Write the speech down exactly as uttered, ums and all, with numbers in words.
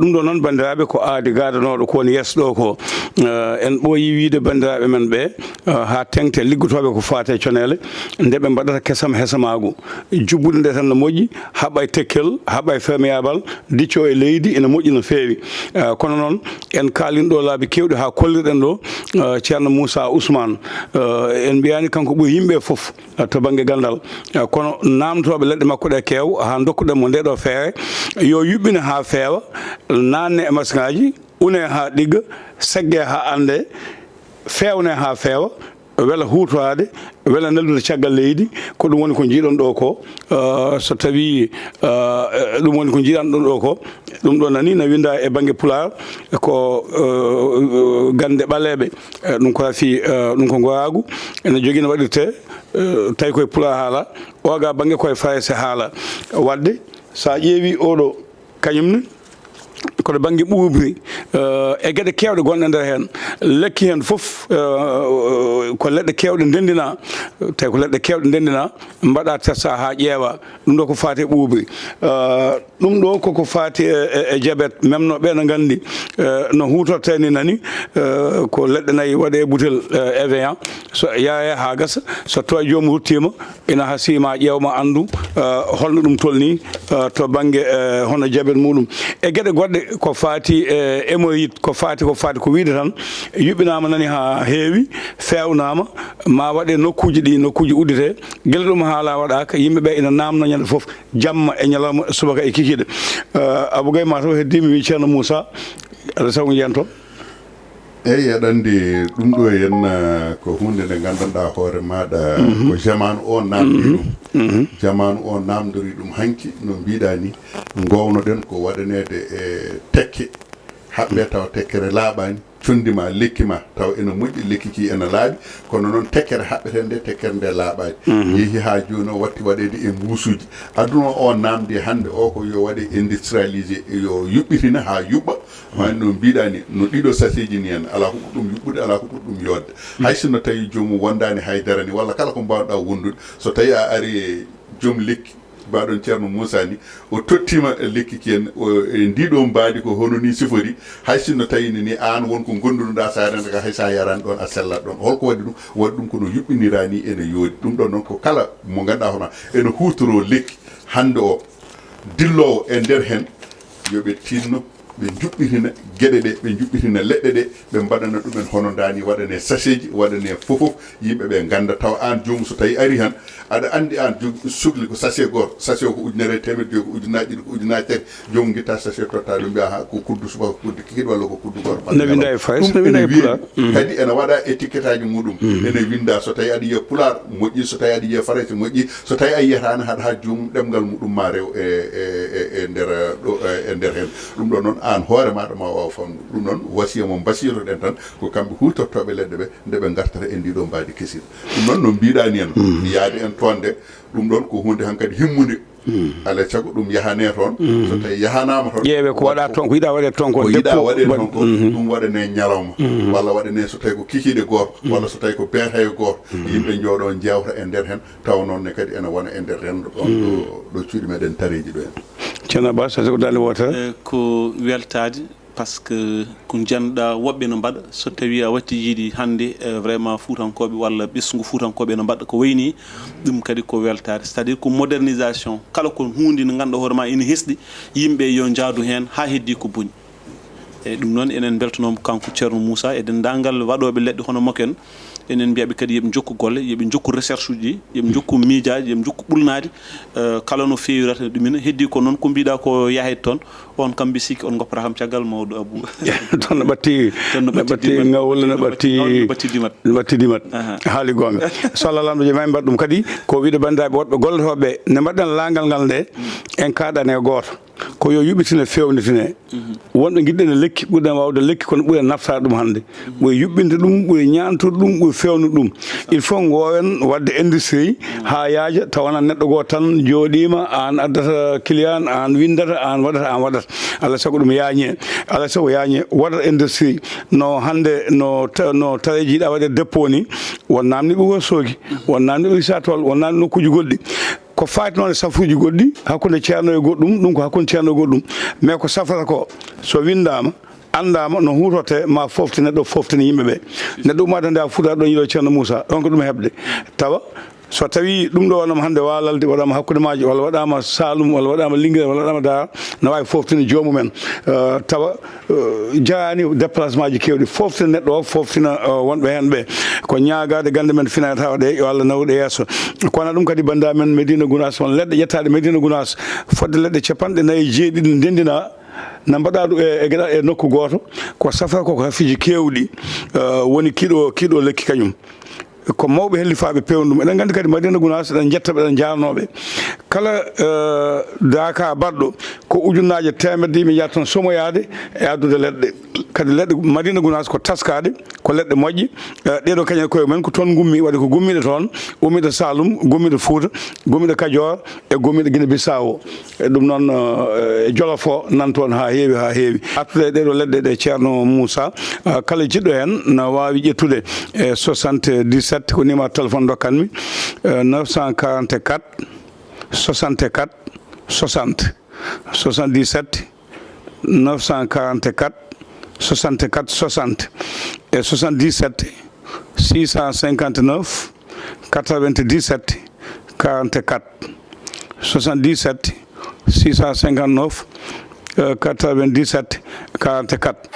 Ɗum ɗo noon, banndiraaɓe, ko aadi gaadanooɗo ko woni yeeso ɗo ko. Eh, en ɓooyii wiyde banndiraaɓe men ɓe, eh, haa teŋti liggotooɓe ko faati e coneele, nde ɓe mbaɗata kesam hesamaagu. Jubbude nde tan no moƴƴi, haɓa e tekkel, haɓa e perméable, dicco e leydi, ina moƴƴi no feewi. Eh, kono noon, en kaalii ɗo laabi keewɗi haa kollirɗen ɗo, eh, Ceerno Moussa Ousmane. Eh, en mbiyaani kanko ɓuri yimɓe fof. Eh, to bannge ganndal. Eh, kono naamnotooɓe leɗɗe makko ɗe keew, haa ndokkuɗen mo nde ɗo feere, yo yuɓɓine haa feewa, naatne e masiŋaaji, une haa ɗigga, segge haa annde, feewne haa feewa, wela huutoraade, wela neldude caggal leydi. Ko ɗum woni ko njiiɗon ɗo ko, eh, so tawii, eh, ɗum woni ko njiiɗan ɗon ɗo ko, ɗum ɗo nani na winnda e bannge Pulaar, ko, eh, gannde ɓaleeɓe, eh, ɗum ko rafi, eh, ɗum ko ngoraagu, ene jogii no waɗirtee, eh, tawi koye Pulaar haala, oga bannge koye Farayse haala. Waɗde, so a ƴeewi oɗo, kañum ne, kono bannge ɓuuɓri, eh, e geɗe keewɗe gonɗe nder heen, lekki heen fof, eh, ko leɗɗe keewɗe ndenndina, tawi ko leɗɗe keewɗe ndenndina, mbaɗa testa haa ƴeewa. Ɗum ɗo ko faati e ɓuuɓri. Eh, ɗum ɗo koko faati e, e, e jabet, même no ɓe no nganndi, eh, no huutortee ni nani, eh, ko leɗɗe nayi waɗe e butel, eh, Evian, so yaaya haa gasa, so tawi joomum ruttiima, ina hasii ma ƴeew ma anndu, eh, holno ɗum tolni, eh, to bannge, eh, hono jabet muɗum. E geɗe goɗɗe ko faati e hémorroïde, ko faati, ko faati ko wiyde tan, yuɓɓinaama nani haa heewi, feewnaama, ma waɗe nokkuuji ɗi, nokkuuji udditee, gila ɗum haala waɗaaka, yimɓe ɓe ina naamno ñande fof, jamma e ñalawma, subaka e kikiiɗe. Eh, Abou Gaye, ma taw heddii mi wii Ceerno Moussa, aɗa sago njiyan toon? Eyi, aɗa anndi ɗum ɗo henna ko huunde nde nganndanɗaa hoore maaɗa, ko jamaanu o naamndii ɗum. Jamaanu o naamndori ɗum hanki, no mbiɗa ni, ngownoɗen ko waɗaneede e tekke, haɓɓe tawa tekkere laaɓaani, conndi ma, lekki ma, tawa ena moƴƴi, lekki ki ena laaɓi, kono noon tekkere haɓɓete nde, tekkere nde laaɓaani. Yehi haa jooni o watti waɗeede e mbuusuuji. Aduna o naamndi hannde o ko yo waɗe industrialisé, yo yuɓɓitina haa yuɓɓa. Wayno no mbiɗa ni, no ɗiɗo sachetji ni en, alaa ko ɓuri ɗum yuɓɓude, alaa ko ɓuri ɗum yooɗde. Hay sinno tawi joomum wondaani haydara ni, walla kala ko mbaawɗa wondude, so tawi a ari e joom lekki, mbaɗon Ceerno Moussa ni, o tottima lekki ki en, o, e ndiɗo mbaadi ko hono ni sifori, hay sinno tawi ni, ni aan won ko gondunoɗa, sa renda ka, hay sa yarani ɗon, a sellat ɗon. Holko waɗi ɗum? Waɗi ɗum ko no yuɓɓinira ni, ene yooɗi. Ɗum ɗon noon ko kala mo ganduɗa hono ene hutoro lekki hannde o, dillowo e nder hen, yo ɓe tinno, ɓe njuɓɓitina geɗe ɗe, ɓe njuɓɓitina leɗɗe ɗe, ɓe mbaɗana ɗumen hono ndani waɗane sachetji, waɗane fof fof, yimɓe ɓe ngannda. Tawa aan joomum so tawi ari han, aɗa anndi aan jog-, sukli ko sachet gooto, sachet o ko ujunere e teemedde joyi, ko ujunnaaji ɗiɗi, ko ujunnaaji tati, joomum ngitta sachet totta ɗum, mbiya ha ko kuddu subaka, ko kuddu kikiiɗe walla ko kuddu gooto. Ne winnda e Farayse, ne winnda e Pulaar. Kadi ene waɗa étiquetteaji muɗum. Ene winnda so tawi aɗa yiya Pulaar, moƴƴi, so tawi aɗa yiya Farayse, moƴƴi, so tawi a yiyata ne haɗa ha joomum ɗemngal muɗum ma rew e, e, e, e nder, ɗo, e, e nder heen. Ɗum ɗo noon, aan hoore maaɗa ma waaw famɗude. Ɗum noon, wasiya mo mbasiroɗen tan, ko kamɓe huutortooɓe leɗɗe ɓe, nde ɓe ngartata e ndi ɗo mbaadi kesiri. Ɗum noon, no mbiɗa ni en, yaade en toon de, ɗum ɗon ko huunde hankadi himmunde. Alaa e sago ɗum yahane toon. So tawi yahanaama toon, ƴeewe ko waɗa toon, ko yiɗa waɗe toon ko, ko yiɗa dépôt waɗe waɗ-, toon ko, ɗum waɗane ñalawma, walla waɗane so tawi ko kikiiɗe gooto, walla so tawi ko beetaye gooto. Yimɓe njooɗo njeewta e nder heen, tawa noon ne kadi ene wona e nder renndo ɗoon ɗo, ɗo cuuɗi meɗen tareeji ɗo en. Ceerno Abbas, hay so ko daande wootere? Eh, ko weltaade, par ce que ko njanɗa woɓɓe no mbaɗa, so tawi a watti yiide hannde, eh, vraiment Fuutankooɓe walla ɓesngu Fuutankooɓe no mbaɗa ko wayni, ɗum kadi ko weltaare. C'est-à-dire ko modernisation. Kala ko huunde nde ngannduɗaa hoore ma ina hesɗi, yimɓe yo njaadu heen haa heddii ko boni. Eeyi, ɗum noon, enen mbeltanooma kanko Ceerno Moussa e denndaangal waɗooɓe leɗɗe hono makko en. Enen mbiyaɓe kadi yo ɓe njokku golle, yo ɓe njokku recherche uji ɗi, yo ɓe njokku miijaaji, yo ɓe njokku ɓulnaade, eh, kala no feewirata ɗum ina. Heddii ko noon ko mbiɗa ko yahay toon, on kam mbi sikki on ngoppata kam caggal mawɗo Abou. Toon no ɓatti, toon no ɓatti ɓatti dimat. Ngawle, no ɓatti, no ɓatti dimat. No ɓatti dimat. Aha. Haali goonga. So Allah lamɗo jeyii ma en mbaɗ ɗum kadi, ko wiide banndiraaɓe woɗɓe gollotooɓe, nde mbaɗɗen laangal ngal nde, en kaaɗani e gooto. Ko yo yuɓɓitine, feewnitine. Wonɓe ngiɗɗen e lekki, ɓurɗen waawde lekki, kono ɓuren naftaade ɗum hannde. Ɓuri yuɓɓinde ɗum, ɓuri ñaantude ɗum, ɓuri feewnude ɗum. Il faut ngoowen waɗde industrie haa yaaja, tawa wonaa neɗɗo gooto tan jooɗiima, aan addata client, aan winndata, aan waɗata, aan waɗata. Alaa sago ɗum yaañee. Alaa sago yaañee, waɗata industrie. No hannde, no ta-, no tareeji yiɗa waɗe dépôt ni, won naamni ɓe Wourossogui, won naamni ɓe Richard Toll, won naamni nokkuuji goɗɗi. Ko faati noon e safuuji goɗɗi, hakkunde ceerno e goɗɗum, ɗum ko hakkunde ceerno e goɗɗum. Mais ko safrata ko, so winndaama, anndaama no huutortee, ma foofti neɗɗo, fooftina yimɓe ɓe. Neɗɗo ummaade hannde haa Fuuta, ɗon yiɗo ceerno Moussa, ɗon ko ɗum heɓde. Tawa, so tawi ɗum ɗo waɗama hannde Waalalde, waɗama hakkunde maaji, walla waɗama Saalum, walla waɗama Linngere, walla waɗama Daara, no waawi fooftude joomum en. Eh, tawa, eh, jaraani déplacement ji keewɗi, fooftina neɗɗo o, fooftina, eh, wonɓe heen ɓe. Ko ñaagaade gannde men finatawa ɗe, yo Allah naw ɗe yeeso. Kono ɗum kadi, banndiraaɓe men Médina Gounass, won leɗɗe ƴettaaɗe Médina Gounass, fodde leɗɗe capanɗe nayi e jeeɗiɗi ndenndina, na mbaɗa ɗum e, e geɗal e nokku gooto. Ko safra ko, ko hafiiji keewɗi, eh, woni kiɗo, kiɗo lekki kañum. Ko mawɓe hellifaaɓe peewni ɗum. Eɗen nganndi kadi Madina Gounass, eɗen njetta ɓe, eɗen njaarnoo ɓe. Kala, eh, daaka baɗɗo, ko ujunnaaje teemedde yimɓe njahata toon somoyaade e addude leɗɗe. Kadi leɗɗe Madina Gounass ko taskaaɗe, ko leɗɗe moƴƴe. Eh, ɗee ɗoo kañum e koye mumen ko toon ngummi, waɗi ko gummiiɗe toon, ummiiɗe Saalum, gummiiɗe Fuuta, gummiiɗe Kajoor e gummiiɗe Guinée Bissau. E ɗum noon, eh, e Jolof o nan toon haa heewi, haa heewi. Artude e ɗee ɗoo leɗɗe ɗe Ceerno Moussa, eh, kala jiɗɗo heen na waawi ƴettude e soixante-dix-sept, ko numéro téléphone ndokkanmi, eh, neuf cent quarante-quatre, soixante-quatre, soixante, soixante-dix-sept, neuf cent quarante-quatre, soixante-quatre, soixante, e soixante-dix-sept, six cent cinquante-neuf, quatre-vingt-dix-sept, quarante-quatre, soixante-dix-sept, six cent cinquante-neuf, euh, quatre-vingt-dix-sept, quarante-quatre.